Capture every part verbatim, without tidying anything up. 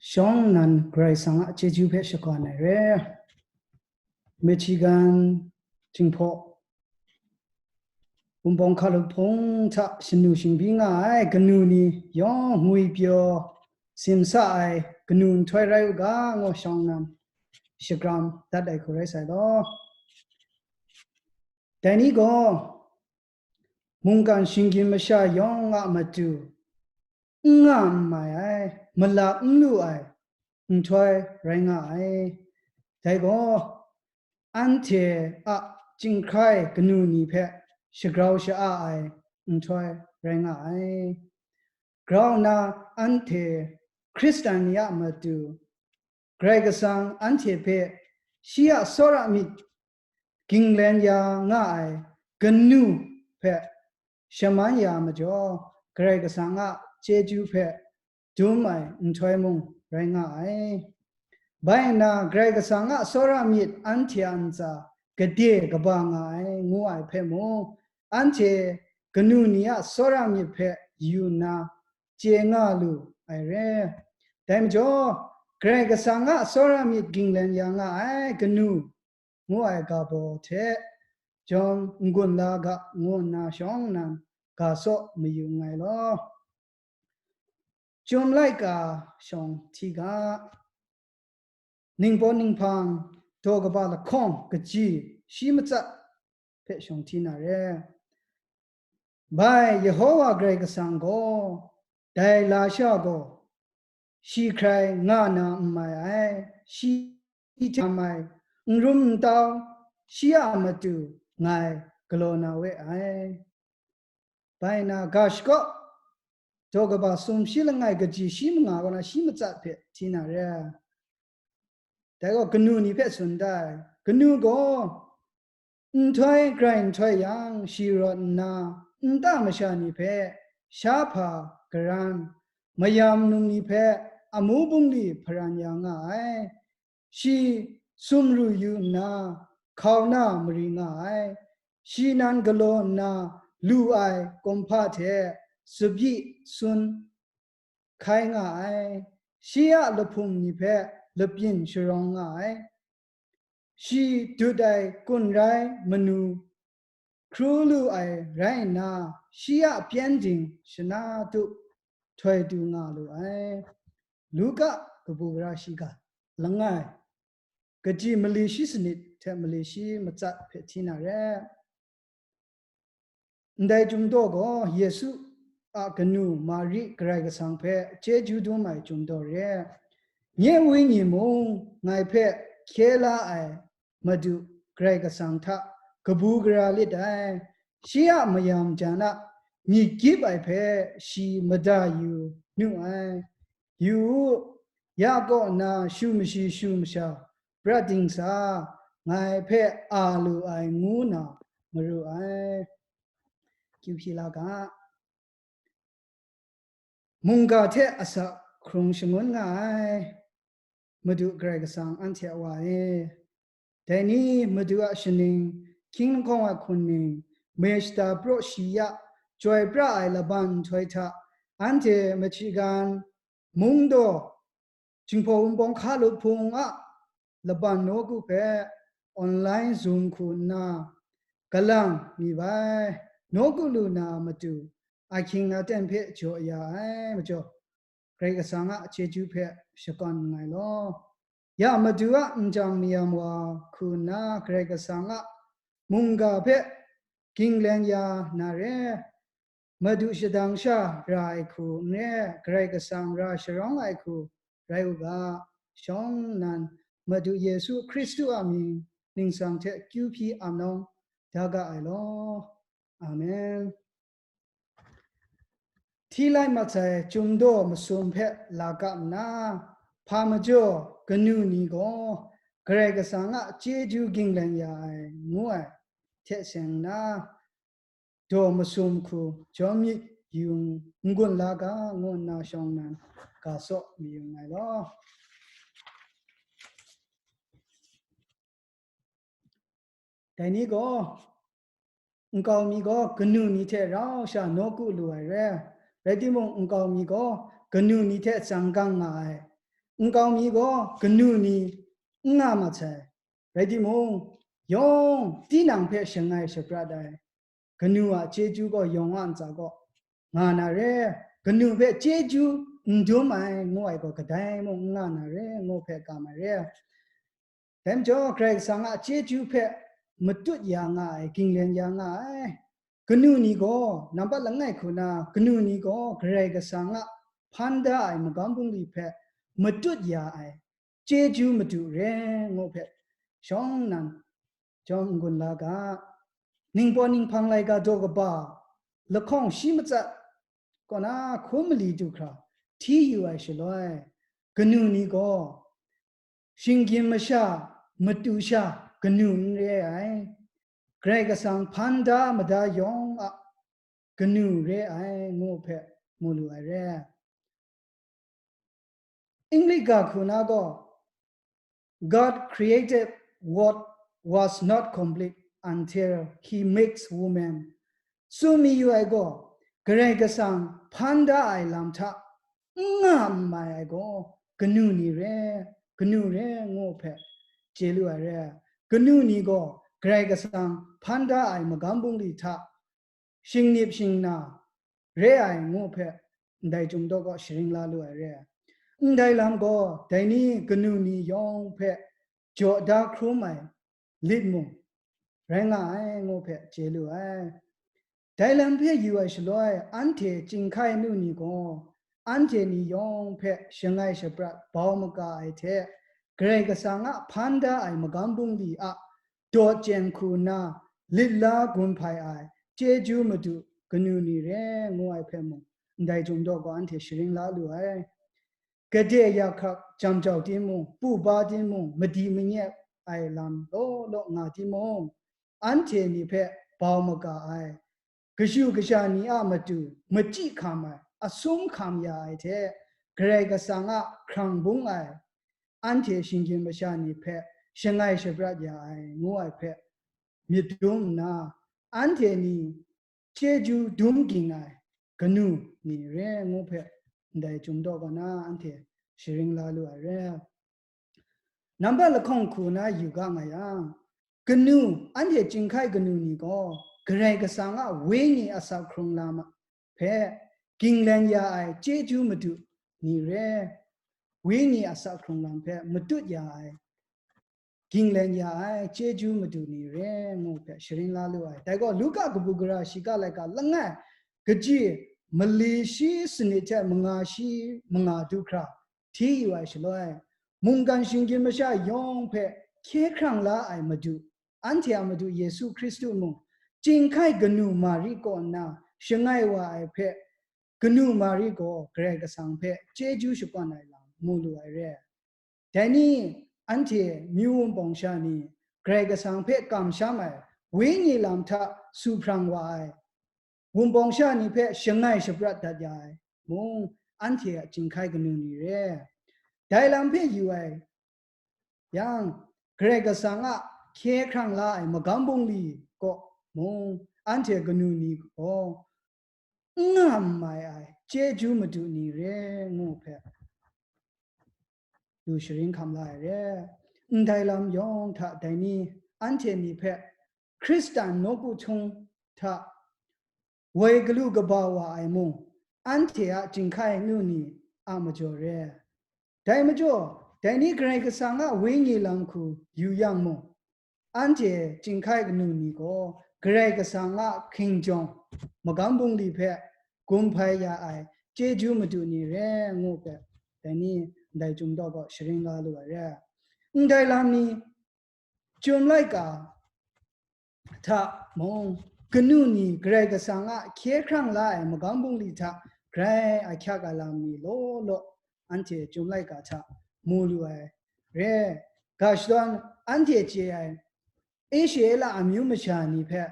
Shawng nnan Karai Kasang a chyeju hpe shakawn ai re. Michigan Jinghpaw Wunpawng Hkalup Hpung hta shanu shingbyi nga ai kanu ni yawng ngwi pyaw simsa ai kanu nhtoi rai u ga, ngu shawng nnan shakram dat ai hku rai sai law. Dai ni gaw, mungkan shinggyim masha yawng a matu n nga n mai ai, malap n lu ai nhtoi rai nga ai. Dai gaw, anhte a chyinghkrai kanu ni hpe shagrau sha-a ai nhtoi rai nga ai. Grau nna anhte Hkristan ni a matu, Karai Kasang anhte hpe shi a tsawra myit ginglen ya nga ai kanu hpe shaman ya majaw, Karai Kasang a chyeju hpe dum ai nhtoi mung rai nga ai. Bai nna, Karai Kasang a tsawra myit anhte a ntsa gade kaba nga ai, ngu ai hpe mung, anhte kanu ni a tsawra myit hpe yu nna chye nga lu ai re. Dai majaw, Karai Kasang a tsawra myit ginglen ya nga ai kanu ngu ai ga baw hte jawm n-gun la ga, ngu nna shawng nnan ga saw mayu nngai law. Chyum laika shawng hti ga, ningpawt ninghpang daw kaba lahkawng kaji shi matsat hpe shawng hti na re. Bai Yehowa Karai Kasang gaw, dai lasha gaw, shi hkrai nga na n mai ai, shi hte mai n rum n tau, shi a matu ngai galaw na we ai. Bai na ga shakaw, daw kaba sumshi langai kaji shi manga kaw na shi matsat hpe hti na re ai. Dai gaw kanu ni hpe tsun da ai. Kanu gaw nhtoi grai nhtoi yang, shi rawt nna, nta masha ni hpe sha hpa garan, mayam num ni hpe amu bungli hparan ya nga ai. Shi sumru yu nna, hkau na mari nga ai. Shi nan galaw nna lu ai kumhpa hte tsabyi sun hkai nga ai. Shi a lahpum ni hpe labyin sharawng nga ai. Shi dut ai kun rai manu hkru lu ai rai nna, shi a pyengdin shana du htoi du nga lu ai. Luka kabu gara shiga langai, kaji mali shi sanit hte mali shi matsat hpe hti na re. Ndai chyum daw gaw Yesu a kanu Mari Karai Kasang hpe chyeju dum ai chyum daw re. Nye wenyi mung ngai hpe hkye la ai Madu Karai Kasang hta kabu gara lit ai. Shi a mayam jan a myit gyip ai hpe shi mada yu nu ai. Yu u, ya kaw nna shu mashi shu masha prat dingsa, ngai hpe a lu ai ngu na maru ai. Kyu hpyi la ga. Mungga hte asak hkrung shangun nga ai Madu Karai Kasang anhte a Wa e. Dai ni Madu a shaning, hkying lahkawng a hkunning, me shata praw shi ya, chyoi pra ai laban nhtoi hta, anhte Michigan mung daw, Jinghpaw Wunpawng Hkalup Hpung a laban nawku hpe online Zoom hku nna galang mi bai. Nawku lu na matu, ahkying aten hpe jaw ya ai majaw, Karai Kasang a chyeju hpe shakawn nngai law. Ya Madu a n jang mayam wa hku nna Karai Kasang a mungga hpe ginglen ya na re. Madu shadang sha ra ai hku n re, Karai Kasang ra sharawng ai hku rai u ga, shawng nnan Madu Yesu Hkristu a mying ningsang hte kyu hpyi am nawng da ga ai law. Amen. Hti lai mat sai Chyum daw masum hpe la ga nna, hpa majaw kanu ni gaw Karai Kasang a chyeju ginglen ya ai, ngu ai hte seng nna, daw masum hku jawm myit yung n-gun la ga, ngu nna shawng nnan ga saw mayung ai law. Dai ni gaw, nkau mi gaw kanu ni hte rau sha nawku lu ai re. Rai timung, nkau mi gaw kanu ni hte tsang gang nga ai. nkau mi gaw kanu ni n nga mat sai. Rai timung, yawng tinang hpe shangai shaprat ai kanu a chyeju gaw yawng a ntsa kaw nga na re, kanu hpe chyeju n dum ai ngu ai gaw kadai mung n nga na re, ngu hpe kam ai re. Dai majaw, Karai Kasang a chyeju hpe matut ya nga ai, ginglen ya nga ai. Kanu ni gaw, nampat langai hku na, kanu ni gaw Karai Kasang a hpan da ai magam bungli hpe matut ya ai, chyeju madu re ngu hpe shawng nnan jawm n-gun la ga. Ningpawt ninghpang laika daw kaba lahkawng shi matsat kaw na hkun mali du hkra hti yu ai shaloi, kanu ni gaw shinggyim masha, matu sha kanu n re ai, Karai Kasang hpan da mada yawng a kanu re ai ngu hpe mu lu ai re. English ga hku na gaw, "God created what was not complete until he makes woman." Tsun mi yu ai gaw, Karai Kasang hpan da ai lam hta n nga n mai ai gaw, kanu ni re, kanu re ngu hpe chye lu ai re. Kanu ni gaw Karai Kasang hpan da ai magam bungli hta shingnip shingna re ai ngu hpe ndai Chyum daw gaw sharin la lu ai re. Ndai lam gaw dai ni kanu ni yawng hpe jaw da hkrum ai lit mung rai nga ai ngu hpe chye lu ai. Dai lam hpe yu ai shaloi, anhte chyinghkai nu ni gaw, anhte ni yawng hpe shangai shaprat bau maga ai hte, Karai Kasang a hpan da ai magam bungli a dawt chyen hku nna lit la gun hpai ai chyeju madu kanu ni re ngu ai hpe mung, ndai Chyum daw gaw anhte sharin la lu ai. Gade yakhak jam jau timung, pu ba timung, madi manye ai lam law law nga timung, anhte ni hpe bau maga ai, kashu kasha ni a matu machyi hkam ai, asum hkam ya ai hte, Karai Kasang a hkrang bung ai, anhte shinggyim masha ni hpe shangai shaprat ya ai, ngu ai hpe myit dum nna, anhte ni chyeju dum ging ai kanu ni re ngu hpe, ndai Chyum daw gaw na anhte sharin la lu ai re. Nambat lahkawng hku na yu ga nga yang, kanu, anhte chyinghkai kanu ni gaw, Karai Kasang a wenyi asak hkrung lam hpe ginglen ya ai chyeju madu ni re, wenyi asak hkrung lam hpe matut ya ai, ginglen ya ai chyeju madu ni re ngu hpe sharin la lu ai. Dai gaw, Luka kabu gara shiga laika langai kaji mali shi sanit hte manga shi manga du hkra hti yu ai shaloi, mungkan shinggyim masha yawng hpe hkye hkrang la ai Madu, anhte a Madu Yesu Hkristu mung, chyinghkai kanu Mari kaw nna shangai wa ai hpe, kanu Mari gaw Karai Kasang hpe chyeju shakawn ai lam mu lu ai re. Dai ni, anhte myu wunpawng sha ni Karai Kasang hpe kamsham ai wenyi lam hta su hprang wa ai, wunpawng sha ni hpe shangai shaprat dat ya ai mung, anhte a chyinghkai kanu ni re. Dai lam hpe yu ai yang, Karai Kasang a hkye hkrang la ai magam bungli kaw mung, anhte kanu ni gaw n nga n mai ai chyeju madu ni re ngu hpe lu sharin hkam la ai re. Ndai lam yawng hta dai ni, anhte ni hpe Hkristan nawku htung hta woi galu kaba wa ai mung, anhte a chyinghkai nu ni a majaw re. Dai majaw, dai ni Karai Kasang a wenyi lam hku yu yang mung, anhte chyinghkai kanu ni gaw Karai Kasang a hkinjawng magam bungli hpe gumhpai ya ai chyeju madu ni re ngu hpe, dai ni ndai Chyum daw gaw sharin la lu ai re. Ndai lam ni, Chyum laika hta mung, kanu ni Karai Kasang a hkye hkrang la ai magam bungli hta grai ahkyak ai lam ni law law, anhte Chyum laika hta mu lu ai re. Ga shadawn anhte chye ai Israela amyu masha ni hpe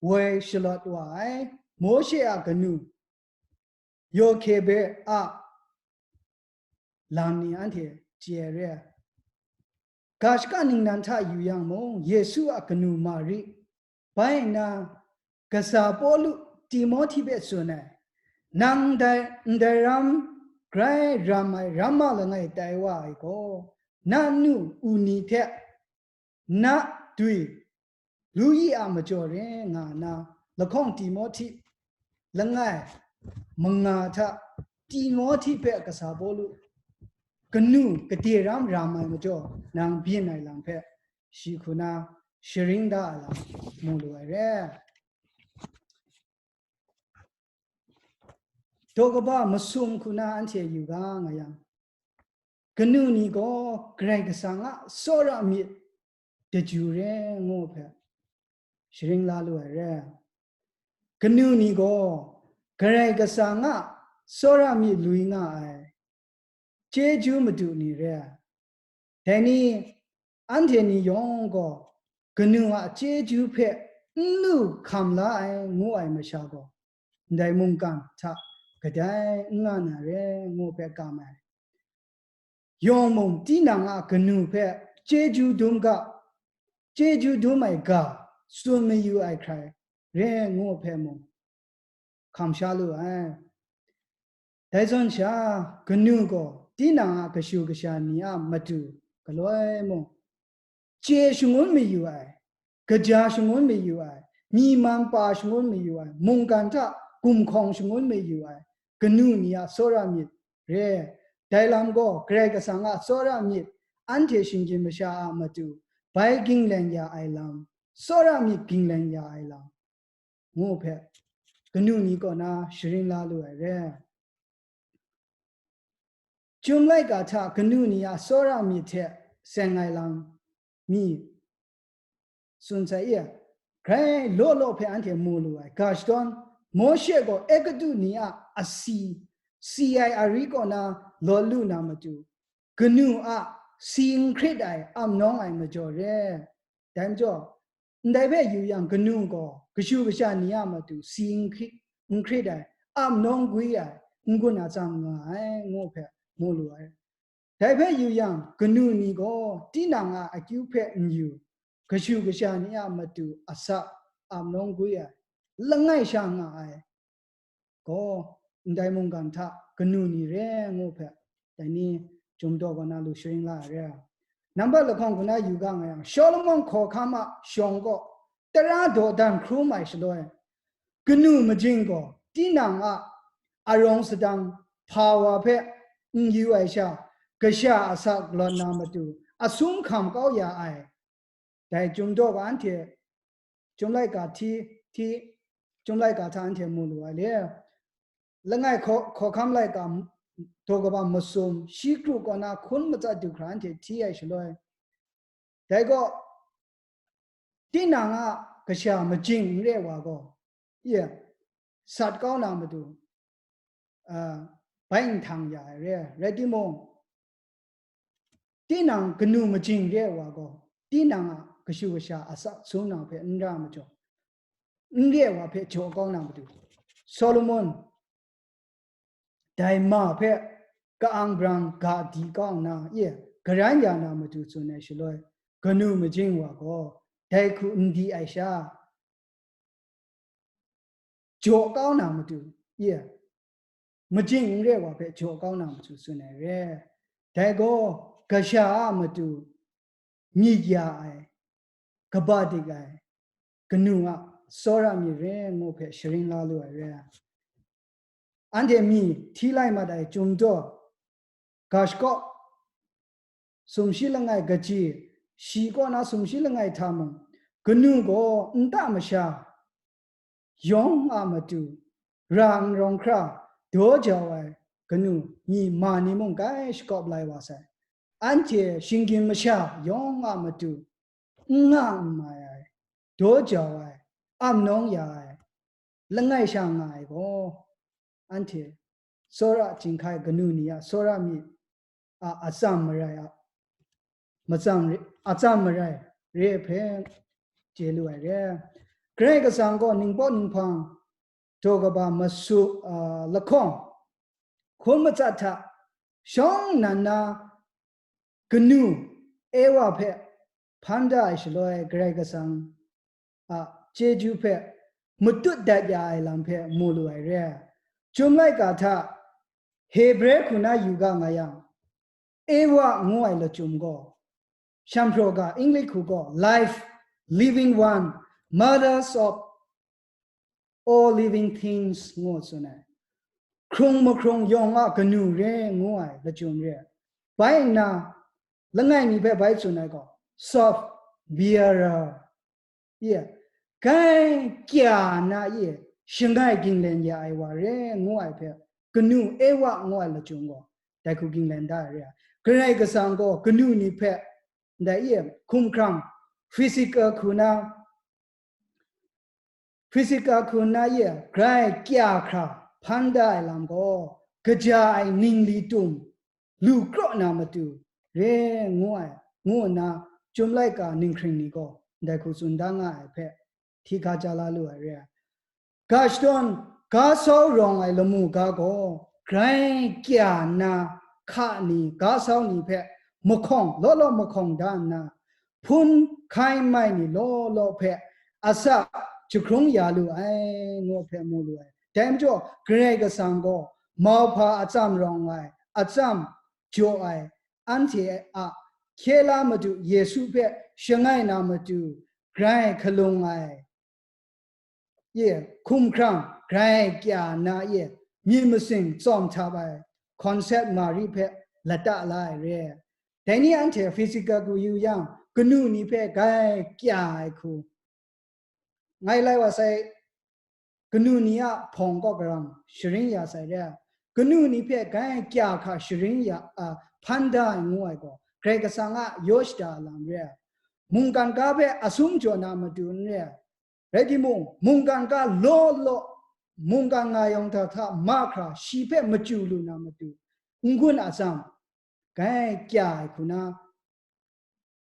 woi shalawt wa ai Mawshe a kanu Yokebe a lam ni anhte chye ai re ai. Ga shaka ningnan hta yu yang mung, Yesu a kanu Mari, bai nna, kasa Pawlu Timohti hpe tsun ai, "Nang dai, ndai ram grai ram ai ramma langai tai wa ai gaw, na nu u ni hte na dwi lu yi a majaw re nga nna, lahkawng Timohti langai manga hta Timohti hpe kasa Pawlu kanu kade ram ram ai majaw nang byin ai lam hpe shi hku na sharin da ai lam mu lu ai re. Daw kaba masum hku na anhte yu ga nga yang, kanu ni gaw Karai Kasang a tsawra myit daju re ngu hpe sharin la lu ai re. Kanu ni gaw Karai Kasang a tsawra myit lui nga ai chyeju madu ni re ai. Dai ni, anhte ni yawng gaw kanu a chyeju hpe n lu hkam la ai ngu ai masha gaw, ndai mungkan hta kadai n nga na re ngu hpe kam ai. Yawng mung tinang a kanu hpe chyeju dum ga, chyeju dum ai ga tsun mayu ai hkrai re ngu hpe mung hkam sha lu ai. Dai zawn sha, kanu gaw tinang a kashu kasha ni a matu galoi mung, chye shangun mayu ai, kaja shangun mayu ai, myi man pa shangun mayu ai, mungkan hta gumhkawng shangun mayu ai, kanu ni a tsawra myit re. Dai lam gaw Karai Kasang a tsawra myit, anhte shinggyim masha a matu bai gingleng ya ai lam, tsawra myit gingleng ya ai lam, ngu hpe kanu ni kaw na sharin la lu ai re. Chyum laika hta kanu ni a tsawra myit hte seng ai lam mi tsun sai i, grai law law hpe anhte mu lu ai. Ga shadawn, Mawshe gaw Egutu ni a asi, si ai ari kaw na lawt lu na matu, kanu a si n hkrit ai, ap nawng ai majaw re. Dai majaw, ndai hpe yu yang, kanu gaw kashu kasha ni a matu si n hkrit, n hkrit ai, ap nawng gwi ai, n-gun atsam nga ai, ngu hpe mu lu ai. Dai hpe yu yang, kanu ni gaw tinang a akyu hpe n yu, kashu kasha ni a matu asak ap nawng gwi ai, langai sha nga ai gaw, ndai mungkan hta kanu ni re ngu hpe, dai ni Chyum daw kaw na lu sharin la ai re. Nambat lahkawng hku na yu ga nga yang, Solomon hkawhkam a shawng kaw tara dawdan hkrum ai shaloi, kanu majing gaw tinang a arawng sadang hpa wa hpe n yu ai sha, kasha asak lawt na matu asum hkam kau ya ai. Dai Chyum daw ga anhte, Chyum laika hti, hti, Chyum laika hta anhte mu lu ai le. Langai hkaw-, hkawhkam laika m-, daw kaba masum, shi kru kaw na hkun matsat du hkra anhte hti ai shaloi, dai gaw, tinang a kasha majing n re wa gaw, ye, sat kau na matu, a, bai nhtang ya ai re ai. Rai timung, tinang kanu majing re ai wa gaw, tinang a kashu kasha asak sung na hpe n ra majaw, n re ai wa hpe jaw kau na matu, Solomon dai ma hpe ka-ang brang ga di kau nna, ye, garan ya na matu tsun ai shaloi, kanu majing wa gaw dai hku n di ai sha, jaw kau na matu, ye, majing n re wa hpe jaw kau na matu tsun ai re. Dai gaw kasha a matu myit ya ai, kaba dik ai, kanu a tsawra myit re ngu hpe sharin la lu ai re. Anhte mi hti lai mat ai Chyum daw, ga shakaw, sumshi langai kaji, shi kaw na sumshi langai hta mung, kanu gaw nta masha yawng a matu, ra n rawng hkra daw jau ai kanu myi ma ni mung grai shakawp lai wa sai. Anhte shinggyim masha yawng a matu n nga n mai ai, daw jau ai, ap nawng ya ai, langai sha nga ai gaw, anhte tsawra chyinghkai kanu ni a tsawra myit a atsam marai a, matsam re, atsam marai re hpe chye lu ai re. Karai Kasang gaw ningpawt ninghpang daw kaba masu, a, lahkawng hkun matsat hta shawng nnan na kanu Ewa hpe hpan da ai shaloi, Karai Kasang a chyeju hpe matut dat ya ai lam hpe mu lu ai re ai. Chyum laika hta Hebre hku na yu ga nga yang, Ewa ngu ai lachyum gaw, Shanghpraw ga, English hku gaw, life, living one, mothers of all living things ngu tsun ai. Hkrung mahkrung yawng a kanu re ngu ai lachyum re. Bai nna, langai mi hpe bai tsun ai gaw, soft bearer. Ye, gai kya na ye, shangai ginglen ya ai wa re ngu ai hpe, kanu Ewa ngu ai lachyum gaw, dai hku ginglen da ai re ai. Karai Kasang gaw kanu ni hpe, ndai ye, hkumhkrang, physical hku na, physical hku na ye, grai kya hkra hpan da ai lam gaw, kaja ai ningli tum, lu kraw na matu re ngu ai, ngu nna, Chyum laika ninghkring ni gaw ndai hku tsun da nga ai hpe, hti hka ja la lu ai re ai. Ga shadawn, ga sau rawng ai lamu ga gaw, grai kya nna, hka ni, ga sau ni hpe mahkawng, law law mahkawng da nna, hpun hkai mai ni law law hpe, asak jahkrung ya lu ai, ngu hpe mu lu ai. Dai majaw, Karai Kasang gaw, mauhpa atsam rawng ai, atsam jaw ai, anhte a hkye la Madu Yesu hpe shangai na matu, grai hkalung ai, ye, hkumhkrang, grai kya na ye, myit masin tsawm htap ai, concept Mari hpe lata la ai re. Dai ni anhte physical hku yu yang, kanu ni hpe grai kya ai hku, ngai lai wa sai, kanu ni a hpawng kaw karang sharin ya sai re ai. Kanu ni hpe grai kya hkra sharin ya, a, hpan da ai ngu ai gaw, Karai Kasang a yaw shada lam re ai. Mungkan ga hpe asum jaw na matu n re ai. Rai timung, mungkan ga law law, mungkan nga yawng hta hta mahkra shi hpe machyu lu na matu, n-gun atsam, grai kya ai hku na,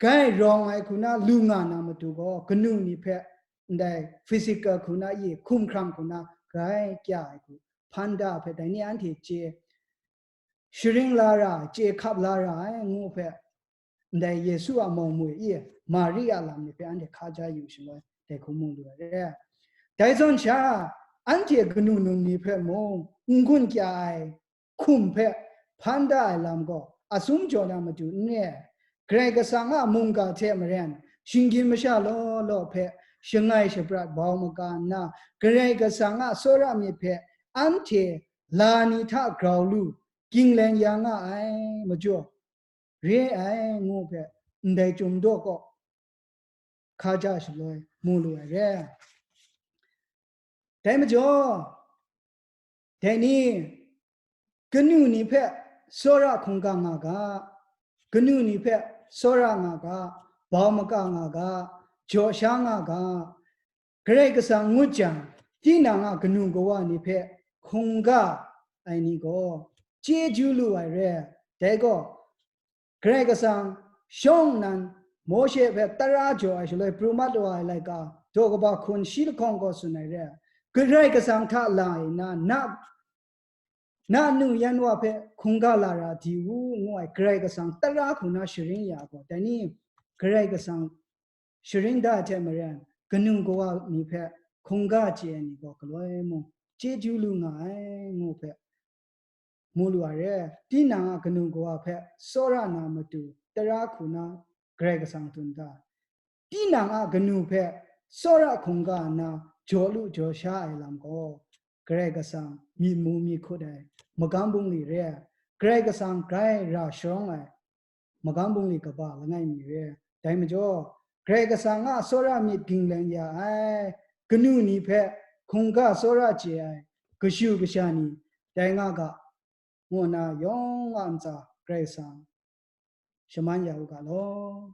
grai rawng ai hku na lu nga na matu gaw, kanu ni hpe, ndai physical hku na ye, hkumhkrang hku na, grai kya ai hku, hpan da ai hpe, dai ni anhte chye, sharin la ra ai, chye hkap la ra ai, ngu hpe, ndai Yesu a mawng mu e, Mari a lam ni hpe anhte hka ja yu shaloi, dai hku mu lu ai re. Dai zawn sha, anhte kanu num ni hpe mung, n-gun kya ai, hkum hpe hpan da ai lam gaw, asum jaw na matu n re ai. Karai Kasang a mungga hte maren, shinggyim masha law law hpe shangai shaprat bau maga nna, Karai Kasang a tsawra myit hpe anhte la ni hta grau lu, ginglen ya nga ai majaw, re ai ngu hpe, ndai Chyum daw kaw hka ja shaloi mu lu ai re. Dai majaw, dai ni, kanu ni hpe tsawra hkungga nga ga, kanu ni hpe tsawra nga ga, bau maka nga ga, jaw sha nga ga, Karai Kasang ngut jang, tinang a kanu kawa ni hpe hkungga ai ni gaw chyeju lu ai re ai. Dai gaw, Karai Kasang shawng nnan Mawshe hpe tara jaw ai shaloi pru mat wa ai laika, daw kaba hkun shi lahkawng gaw tsun ai re ai. Karai Kasang hta la nna, na, na nu yan wa hpe hkungga la ra di u, ngu ai Karai Kasang tara hku na sharin ya gaw, dai ni Karai Kasang sharin da ai hte maren, kanu kawa ni hpe hkungga chye ai ni gaw galoi mung, chyeju lu nga ai, ngu hpe, mu lu ai re. Tinang a kanu kawa hpe tsawra na matu tara hku na Karai Kasang tsun da. Tinang a kanu hpe tsawra hkungga nna jaw lu jaw sha ai lam gaw, Karai Kasang myit mu myit hkut ai magam bungli re ai. Karai Kasang grai ra sharawng ai magam bungli kaba langai mi re ai. Dai majaw, Karai Kasang a tsawra myit ginglen ya ai kanu ni hpe hkungga tsawra chye ai kashu kasha ni dai nga ga, ngu nna yawng a ntsa Karai Kasang shaman ya u ga law.